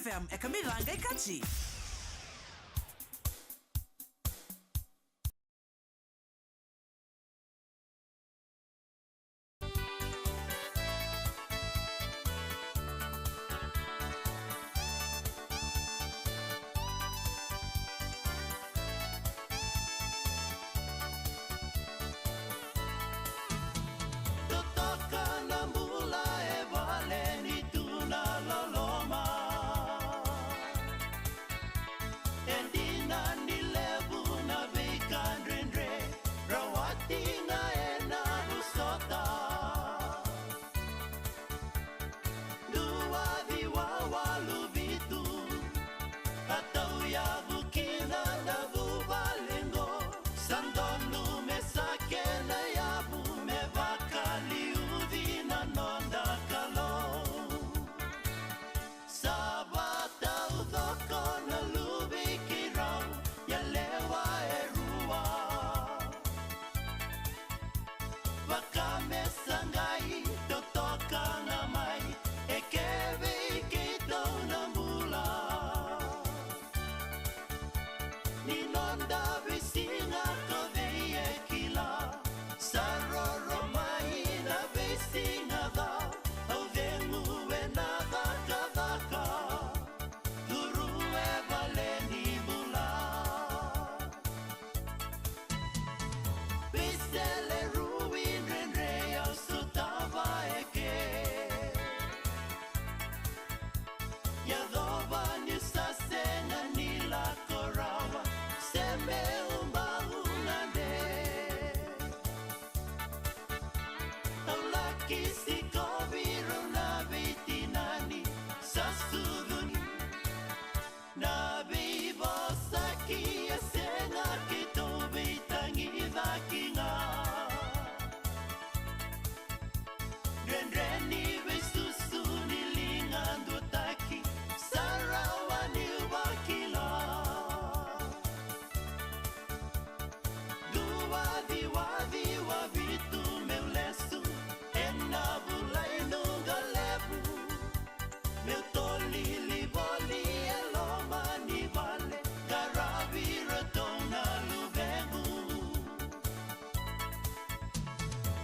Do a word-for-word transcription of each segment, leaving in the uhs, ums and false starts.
F M, e kamica qai kaci. Totoka na bula e vale ni tu na loloma. E dina ni levu na veika dredre, rawati ga ena vosota. Dua ciwa walu vitu, a tauyavu kina na vuvale qo. Sa donu me sa kena yavu me vakaliuci na noda Kalou. Sa vataucoko na luve i keirau, yalewa e rua. Vaka me sa qai totoka ga mai, e ke vei keitou na bula. Ni noda veisiga ko cei e kila, sa roro mai na veisiga ca, au cegu ena cakacaka, curu e vale ni bula. Veisele rui dredre au sotava e ke. Yacova niu sa sega ni lako rawa, se meu bau gade. Au laki sikovi rau na veitinani sa sucuni. Na veivosaki e sega, keitou veitagicaki ga. Dredre ni veisusu ni liga duataki, sa rawa niu vakila. Dua ciwa ciwa vitu meu lesu ena vulai nuqa levu. Meu tolili voli e loma ni vale, qaravi iratou na luvequ.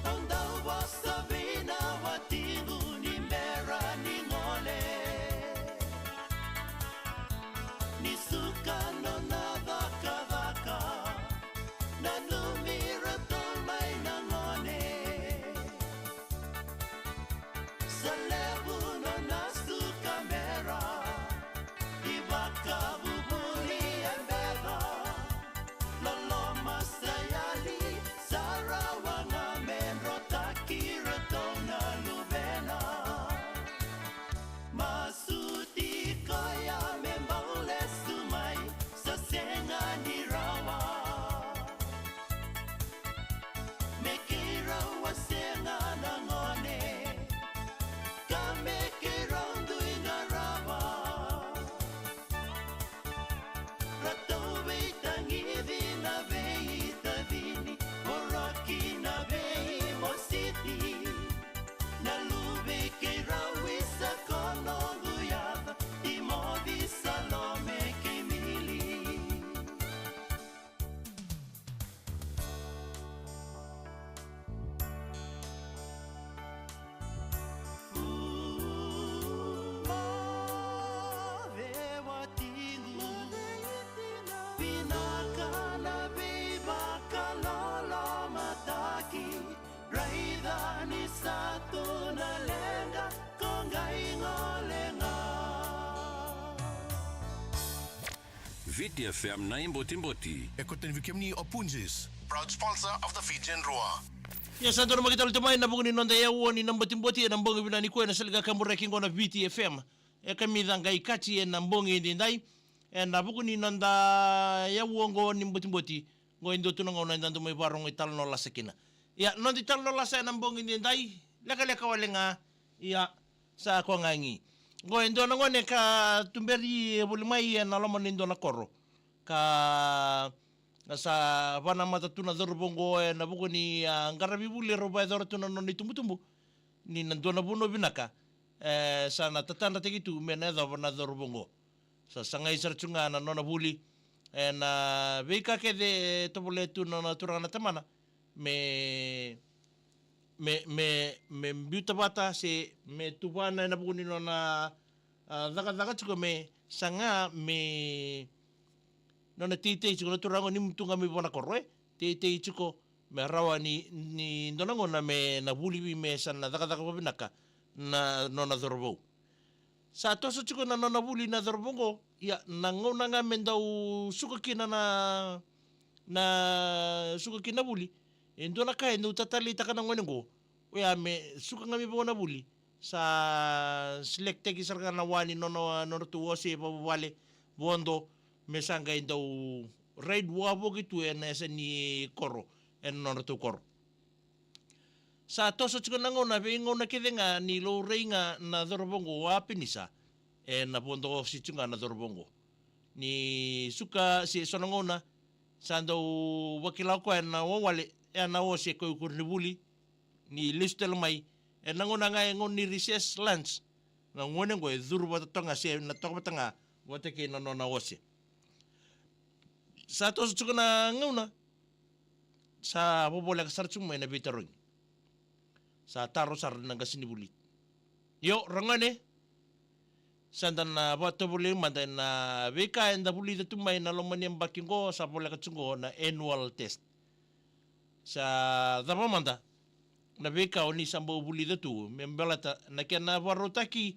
Au dau vosa vei na watiqu ni bera ni gole, ni suka nona cakacaka, nanumi iratou mai na gone. Sa levu nona suka bera, ivakavuvuli e beca. Loloma sa yali, sa rawa ga me drotaki iratou na luvena. Masu tiko ya me bau lesu mai, sa sega ni rawa. Me keirau a sega na gone, ka me keirau dui qarava. Ratou veitagici na veitacini, o Roki na veimositi. Na luve i keirau isa ko noqu yaca, Timoci, Salome kei Mili. Vinaka na veivakalolomataki, raica ni sa tu na leqa ko qai gole ga. Viti F M na iBotiboti. E kauta yani vei kemuni o Punjas, proud sponsor of the Fijian Drua. Ia sa dua na makita loloma mai na vuku ni noda yaua ni na Botiboti ena bogi vinaka nikua ena sala ni kakaburaki qo na Viti F M. E kamica qai kati ena bogi edaidai ena vuku ni noda yaua oqo ni Botiboti. Qo e dua tu na gauna eda dau mai vakarorogo italanoa lasa kina. Ia, noda italanoa lasa ena bogi edaidai, lekaleka wale ga. Ia, sa koya ga gi. Qo e dua na gone ka tuberi e voli mai ena loma ni dua na koro. Ka sa vakanamata tu na cauravou oqo ena vuku ni, a, qaravi vuli erau vakayacora tu na nona itubutubu. Ni na dua na vanua vinaka e, sa na tatadrataki tu me na yacova na cauravou oqo. Sa sagai sara tu ga na nona vuli, e, na veika kece e tovolea tu na nona turaga na tamana me, me, me, me biuta vata se me tuvana ena vuku ni nona, a, cakacaka tiko me saga me nona teitei tiko na turaga ni mutuga mai vua na koro, e teitei tiko me rawa ni, ni dua na gauna me na vuli vei me sa na cakacaka vavinaka na nona cauravou. Sa toso tiko na nona vuli na cauravou oqo, ia na gauna ga me dau suka kina na, na suka kina na vuli. E dua na ka e dau tataleitaka na gone oqo, oya me suka ga mai vua na vuli. Sa selectaki sara ga na wa ni nona, nodratou ose vavuvale vodo me sa qai dau ride wavoki tu ena yasa ni koro, ena nodratou koro. Sa toso tiko na gauna, veigauna kece ga ni laurai ga na cauravou oqo o Apenisa, ena vodo ose tiko ga na cauravou oqo. Ni suka se so na gauna, sa dau vakila o koya ena wawale, ena ose ko i koronivuli, ni lesu tale mai, ena gauna ga e gauna ni recess lunch, na gone oqo e curu vata toka ga se na toka vata ga vata kei na nona ose. Sa toso tiko na gauna, sa vovoleka sara tiko mai na veitarogi. Sa taro sara na qasenivuli. Io, ragone, sa da na vakatovolei mada ena veika eda vulica tu mai na loma ni yabaki oqo, sa voleka tiko oqo na annual test. Sa cava mada na veika o ni sa bau vulica tu me baleta na kena vakarautaki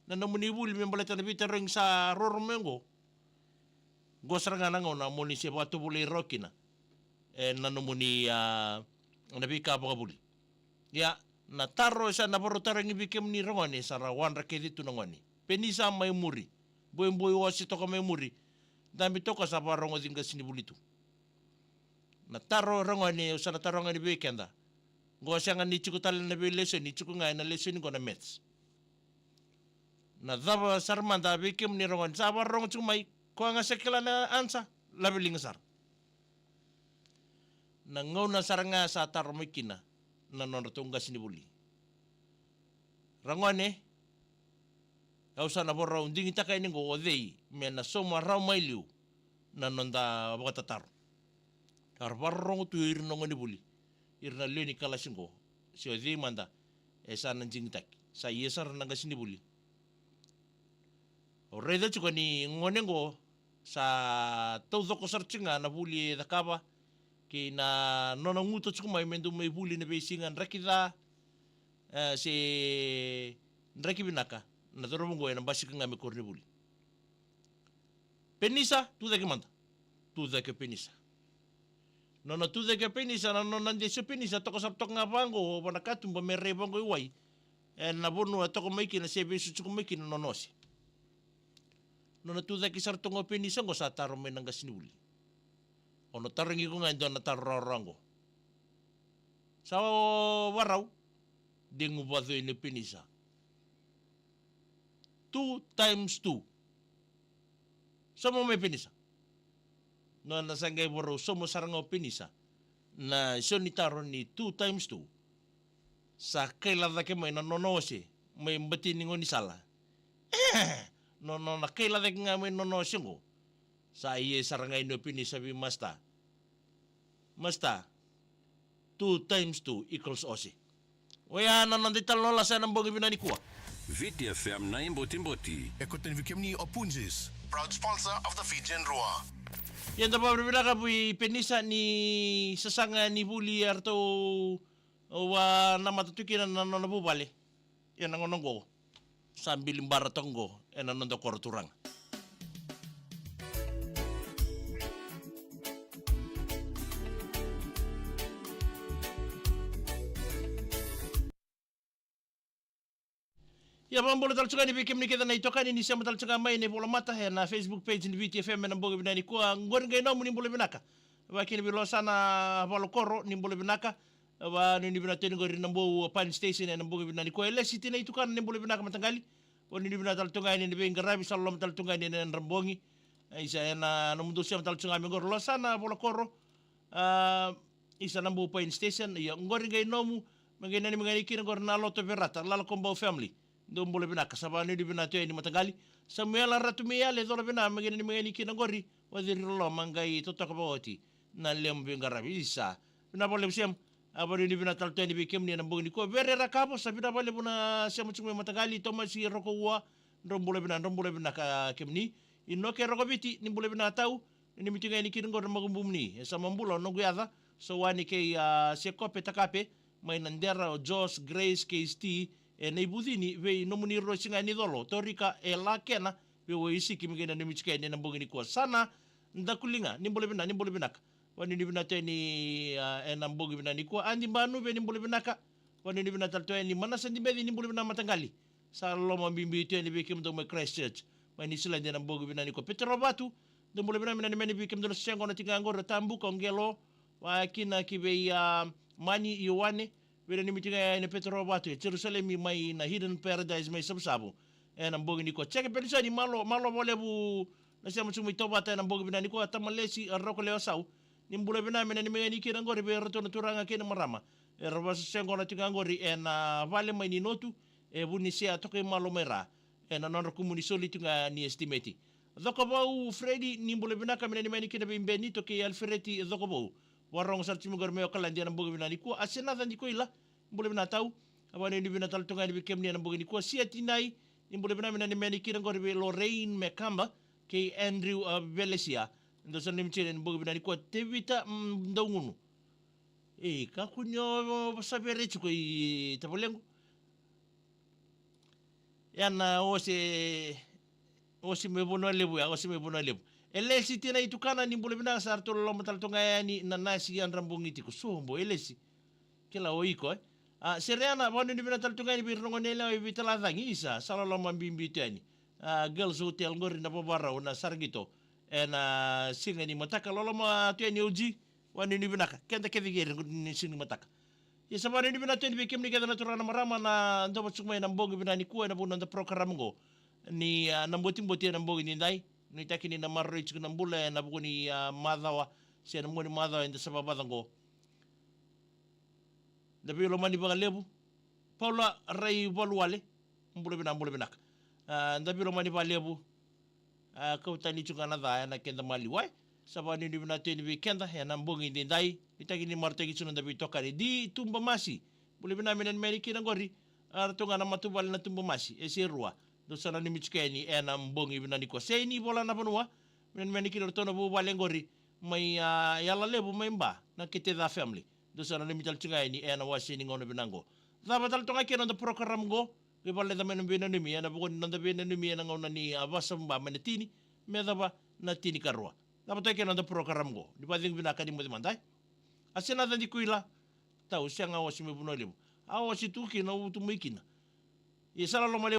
na nomuni vuli me baleta na veitarogi sa roro mai oqo. Oqo sara ga na gauna mo ni se vakatovolei rawa kina ena nomuni, a, na veika vakavuli. Ia, na taro e sa na vakarautaki vei kemuni ragone, sa ra wadra kece tu na gone. Penisa mai muri. Boiboi ose toka mai muri. Dabe toka sa vakarogoci qasenivuli tu. Na taro ragone, au sa na taro ga ni vei keda. Oqo sega ni tiko tale na veilesoni, tiko ga ena lesoni oqo na maths. Na cava sara mada vei kemuni ragone, sa vakarorogo tiko mai, koya ga sa kila na answer, lave liga sara. Na gauna sara ga sa taro mai kina na nodratou qasenivuli. Ragone, au sa na vakarau digitaka yani oqo o cei me na sauma rawa mai liu na noda vakatataro. Era vakarorogo tu ira na gonevuli, ira na lewe ni kalasi oqo, se o cei mada e sa na digitaki. Sa ia sara na qasenivuli. Au raica tiko ni gone oqo sa taucoko sara tiko ga na vuli e cakava, kei na nona guta tiko mai me dau mai vuli na veisiga draki ca, e, se draki vinaka, na cauravou oqo ena basika ga me koronivuli. Penisa, tu cake mada. Tu cake o Penisa. Nona tu cake o Penisa, na nona desi o Penisa, toka sara toka ga vaqo, vua na katuba me rai vaqo i wai. Ena vanua e toka mai kina, se vesu tiko mai kina na nona ose. Nona tu cake sara toka ga o Penisa oqo sa taro mai na qasenivuli. O na tarogi iko ga e dua na taro rawarawa oqo. Sa vakarau, degu vaco yani o Penisa. Two times two. Sauma mai Penisa. Nona sa qai vakarau sauma sara ga o Penisa na isaunitaro ni two times two. Sa kaila cake mai na nona ose mai bati ni gaunisala. E, nona, nona kaila cake ga mai na nona ose oqo. Sa ia sara ga yani o Penisa vei Masta. Masta, two times two equals ose. Oya na noda italanoa lasa ena bogi vinaka nikua. Viti F M na iBotiboti. E kauta yani vei kemuni o Punjas, proud sponsor of the Fijian Drua. Ia da vakavinavinaka vei Penisa ni sasaga ni vuli eratou vakanamata tu kina na nona vuvale. Ia na gauna oqo sa bili bara toka oqo ena noda koro turaga. Ia, vakabula tale tu ga yani vei kemuni kece na itokani ni sema tale tu ga mai ena ivolamata ena Facebook page ni Viti F M ena bogi vinaka nikua. Qori qai nomu ni bula vinaka. Vakakina vei Losana Valokoro, ni bula vinaka. Vakanuinui vinaka tu yani qori na Bou Pine Station ena bogi vinaka nikua. E Lesi Tina Itukana, ni bula vinaka mataqali. Vakanuinui vinaka tale tu ga yani ena veiqaravi, sa loloma tale tu ga yani ena yadra bogi. Isa, ena nomudou sema tale tu ga mai qori Losana Valokoro. A, isa na Bou Pine Station, ia qori qai nomu, me qai nanumi ga yani kina qori na loto Verata, Lalakobau family. Dou bula vinaka, sa vanuinui vinaka tu yani mataqali. Samuela Ratu Meiale, cola vinaka, me qai nanumi yani kina qori. Vaciri loloma qai totoka vakaoti na lemu veiqaravi. Isa, vinaka vakalevu Sam. A vanuinui vinaka tale tu yani vei kemuni ena bogi nikua. Vere Rakavo, sa vinaka vakalevu na sema tiko mai mataqali. Tomasi Rokoua, drau bula vinaka, drau bula vinaka kemuni. Inoke Rokoviti, ni bula vinaka tau. Ni miti ga yani kina qori na makubumuni. E sa mabula o noqu yaca. Sowani kei a Sekope Takape. Mai na Dera o Jos, Grace kei Sti. E na ivucini vei nomuni rua siga ni colo. Torika e la kena. Vei o Isiki me qai nanumi tiko yani ena bogi nikua. Sana Dakuliga, ni bula vinaka, ni bula vinaka. Vanuinui vinaka tu yani, a, ena bogi vinaka nikua. Adi Banu, vei ni bula vinaka. Vanuinui vinaka tale tu yani Manasa Dimeci, ni bula vinaka mataqali. Sa loloma bibi tu yani vei kemudou mai Christchurch. Mai Niusiladi ena bogi vinaka nikua. Petero Vatu, dou bula vinaka, me nanumi yani vei kemudou na sega na tiko ga qori, Tabuka, o Qelo, vakakina ki vei, a, Mani, Ioane, vei nanumi tiko ga yani Petero Vatu, e Jerusalemi mai na Hidden Paradise mai Savusavu. Ena bogi nikua. Jeke Penisoni, malo, malo vakalevu na sema tiko mai Tovata ena bogi vinaka nikua, Tamalesi, a, Rokolewa Sau. Ni bula vinaka, me nanumi yani kina qori vei iratou na turaga kei na marama. Era vasa sega na tiko ga qori ena vale mai Ninotu, e Vunisea, Tokaimalo mai Ra. Ena nodra kumuni soli tiko ga ni estimate. Cokavau Fredi, ni bula vinaka, me nanumi yani kina vei Benito kei Alfereti Cokavau. Vakarogo sara tiko mai qori mai Okaladi ena bogi vinaka nikua. Asenaca Dikoila, bula vinaka tau. A vanuinui vinaka tale tu ga yani vei kemuni ena bogi nikua. Sia Tinai, ni bula vinaka, me nanumi yani kina qori vei Lorraine Mekamba kei Andrew, a, Velesia. Dou sa nanumi tiko yani ena bogi vinaka nikua. Tevita, mm, Daugunu. Ei, kakua ni o, o, sa vere tiko i tavalequ. Ia na ose, ose mai Vanua Levu, ia ose mai Vanua Levu. Elesi Tina i Tukana, ni bula vinaka, sa ratou loloma tale tu ga yani na nasi Yadra bogi tiko. Sobo, Elesi. Kila o iko, e. A, Sereana, vanuinui vinaka tale tu ga yani vei ira na gone yalewa e Veitalacagi, isa, sa loloma bibi tu yani. A, Girls Hotel qori na vavarau na Sarajevo. Ena siga ni mataka, loloma tu yani O G. Vanuinui vinaka, keda kece kei ira ni siga ni mataka. Ia sa vanuinui vinaka tu yani vei kemuni kece na turaga na marama na dau vata tiko mai ena bogi vinaka nikua ena vuku ni noda program qo. Ni, a, na botiboti ena bogi nidai. Nuitaki ni na maroroi tiko na bula ena vuku ni, a, macawa. Se na vuku ni macawa eda sa vavaca qo. Da veilomani vakalevu. Paula Raivaluwale. Bula vinaka, bula vinaka. A, da veilomani vakalevu. A, kau tani tiko ga na ca ena keda maliwa. Sa vanuinui vinaka tu yani vei keda ena bogi nidai. Nuitaki ni marautaki tiko na noda veitokani. Di Tuba Masi. Bula vinaka, me nanumi yani kina qori. A, ratou ga na matavuvale na Tuba Masi. E se rua. Dou sa nanumi tiko yani ena bogi vinaka nikua. Sei ni vola na vanua. Me nanumi yani kina ratou na vuvale qori. Mai, a, Yalalevu mai Ba. Na Keteca family. Dou sa nanumi tale tiko ga yani ena wase ni gauna vinaka qo. Cava tale toka kina noda program qo. Qai vale da mai na veinanumi, ena vuku ni noda veinanumi ena gauna ni, a, vasababa mai na tini me yacova na tinikarua. Cava toka kina noda program qo. Ni vacegu vinaka ni moce mada, e. Asenaca Dikoila. Tau sega, ose mai Vanua Levu. A ose tu kina, utu mai kina. Ia sa loloma